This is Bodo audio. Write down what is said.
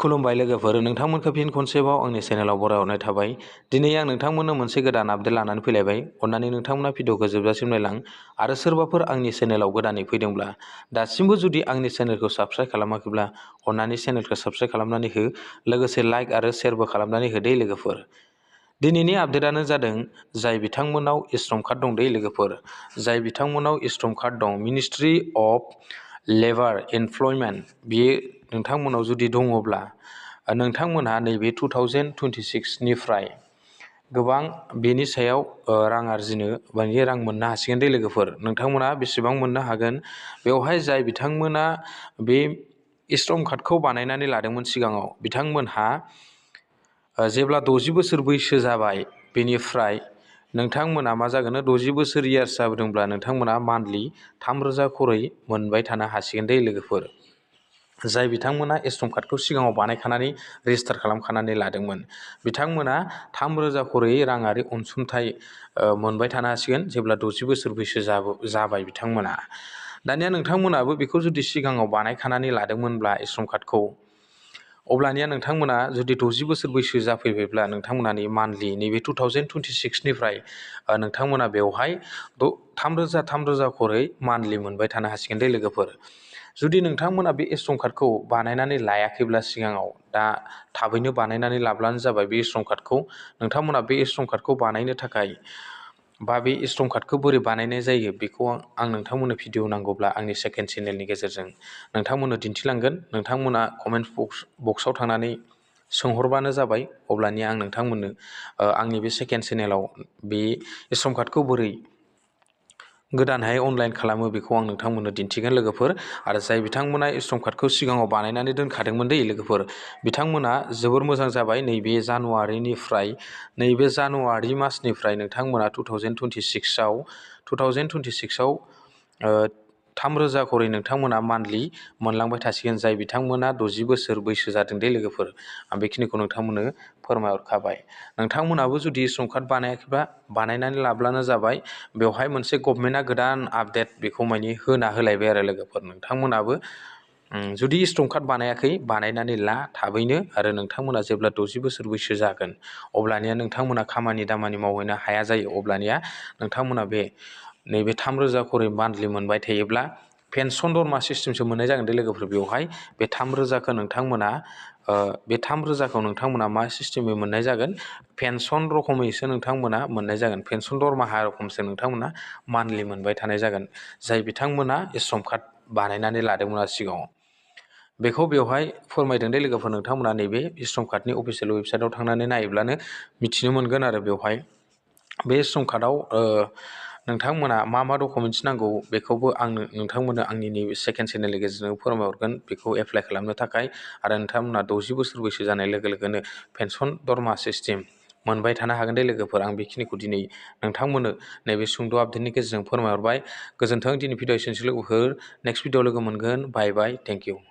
खुलुमबाय लोगोफोर, नोंथांमोनखौ फिन खनसेबाव आंनि चेनेलाव बरायहरनाय थाबाय। दिनै आं नोंथांमोननो मोनसे गोदान आपडेट लानानै फैलायबाय। अन्नानै नोंथांमोना भिडिअखौ जोबजासिम नायलां आरो सोरबाफोर आंनि चेनेलाव गोदानै फैदोंब्ला दासिमबो जुदि आंनि चेनेलखौ साबस्क्राइब खालामाखैब्ला अन्नानै चेनेलखौ साबस्क्राइब खालामनानै हो, लोगोसे लाइक आरो शेयारबो खालामनानै हो दे लोगोफोर। दिनैनि आपडेटआनो जादों जाय बिथांमोनाव e-shram कार्ड दं दे लोगोफोर, जाय बिथांमोनाव e-shram कार्ड दं, मिनिस्ट्रि अफ लेबार एमप्लयमेन्ट, बेयो नोंथांमोनाव जुदि दङब्ला नोंथांमोनहा नैबे 2026निफ्राय गोबां बेनि सायाव रां आरजिनो रां मोननो हासिगोन दे लोगोफोर। नोंथांमोना बेसेबां मोननो हागोन, बेवहाय जाय बिथांमोना बे e-shram कार्डखौ बानायनानै लादोंमोन सिगाङाव, बिथांमोनहा जेब्ला 60 बोसोर बैसो जाबाय, बेनिफ्राय नोंथांमोना मा जागोन, 60 बोसोर इयार्स जाबोदोंब्ला नोंथांमोना मान्थलि 3000 खरै मोनबाय थानो हासिगोन दे लोगोफोर। जाय बिथांमोना e-shram कार्डखौ सिगाङाव बानायखानानै रेजिस्टार खालामखानानै लादोंमोन, बिथांमोना 3000 खरै राङारि अनसुंथाइ मोनबाय थानो हासिगोन जेब्ला 60 बोसोर बैसो जाबाय बिथांमोना। दानिया नोंथांमोनाबो बेखौ जुदि सिगाङाव बानायखानानै लादोंमोनब्ला e-shram कार्डखौ, अब्लानिया नोंथांमोना जुदि 60 बोसोर बैसो जाफैबायब्ला नोंथांमोना मान्थलि नैबे 2026निफ्राय नोंथांमोना बेवहाय 3000 खरै मान्थलि मोनबाय थानो हासिगोन दे लोगोफोर। जुदि नोंथांमोना बे e-shram कार्डखौ बानायनानै लायाखैब्ला सिगाङाव, दा थाबैनो बानायनानै लाब्लानो जाबाय बे e-shram कार्डखौ। नोंथांमोना बे e-shram कार्डखौ बानायनो थाखाय बा बे e-shram कार्डखौ बोरै बानायनाय जायो बेखौ आं नोंथांमोननो भिडिअ नांगौब्ला आंनि सेकेन्ड चेनेलनि गेजेरजों नोंथांमोननो दिन्थिलांगोन। नोंथांमोना कमेन्ट बक्सआव थांनानै सोंहरबानो जाबाय, अब्लानिया आं नोंथांमोननो आंनि बे सेकेन्ड चेनेलाव बे e-shram कार्डखौ बोरै गोदानहाय अनलाइन खालामो बेखौ आं नोंथांमोननो दिन्थिगोन लोगोफोर। आरो जाय बिथांमोना e-shram कार्डखौ सिगाङाव बानायनानै दोनखादोंमोन दे लोगोफोर, बिथांमोना जोबोर मोजां जाबाय। नैबे जानुवारि मासनिफ्राय नोंथांमोना 2026आव 3000 खरै नोंथांमोना मान्थलि मोनलांबाय थासिगोन, जाय बिथांमोना 60 बोसोर बैसो जादों दे लोगोफोर। आं बेखिनिखौ नोंथांमोननो फोरमायहरखाबाय। नोंथांमोनाबो जुदि e-shram कार्ड बानायाखैबा बानायनानै लाब्लानो जाबाय। बेवहाय मोनसे गभमेन्टआ गोदान आपडेट बेखौ होना होलायबाय आरो लोगोफोर। नोंथांमोनाबो जुदि e-shram कार्ड बानायाखै, बानायनानै ला थाबैनो। आरो नोंथांमोना जेब्ला 60 बोसोर बैसो जागोन, अब्लानिया नोंथांमोना खामानि दामानि मावहैनो हाया जायो, अब्लानिया नोंथांमोना नैबे 3000 खरै मान्थलि मोनबाय थायोब्ला पेन्सन दरमा सिस्टेमसो मोननाय जागोन दे लोगोफोर। बेवहाय बे 3000खौ नोंथांमोना मा सिस्टेमै मोननाय जागोन, पेन्सन रखमैसो नोंथांमोना मोननाय जागोन। पेन्सन दरमाहा रखमसो नोंथांमोना मान्थलि मोनबाय थानाय जागोन, जाय बिथांमोना e-shram कार्ड बानायनानै लादोंमोन सिगाङाव। बेखौ बेवहाय फोरमायदों दे लोगोफोर। नोंथांमोना नैबे e-shram कार्डनि अफिसियेल वेबसाइटआव थांनानै नायोब्लानो मिथिनो मोनगोन। आरो बेवहाय बे e-shram कार्डआव नोंथांमोना मा मा डकुमेन्टस नांगौ बेखौबो नोंथांमोननो आंनि नैबे सेकेन्ड चेनेलनि गेजेरजों फोरमायहरगोन, बेखौ एप्लाइ खालामनो थाखाय। आरो नोंथांमोना 60 बोसोर बैसो जानाय लोगो लोगोनो पेन्सन दरमा सिस्टेम मोनबाय थानो हागोन दे लोगोफोर। आं बेखिनिखौ दिनै नोंथांमोननो नैबे सुंद' आपडेटनि गेजेरजों फोरमायहरबाय। गोजोन्थों। दिनै भिडिअ एसेनोसै लोगोफोर, नेक्स्ट भिडिअ लोगो मोनगोन। बाय बाय, थेंक इउ।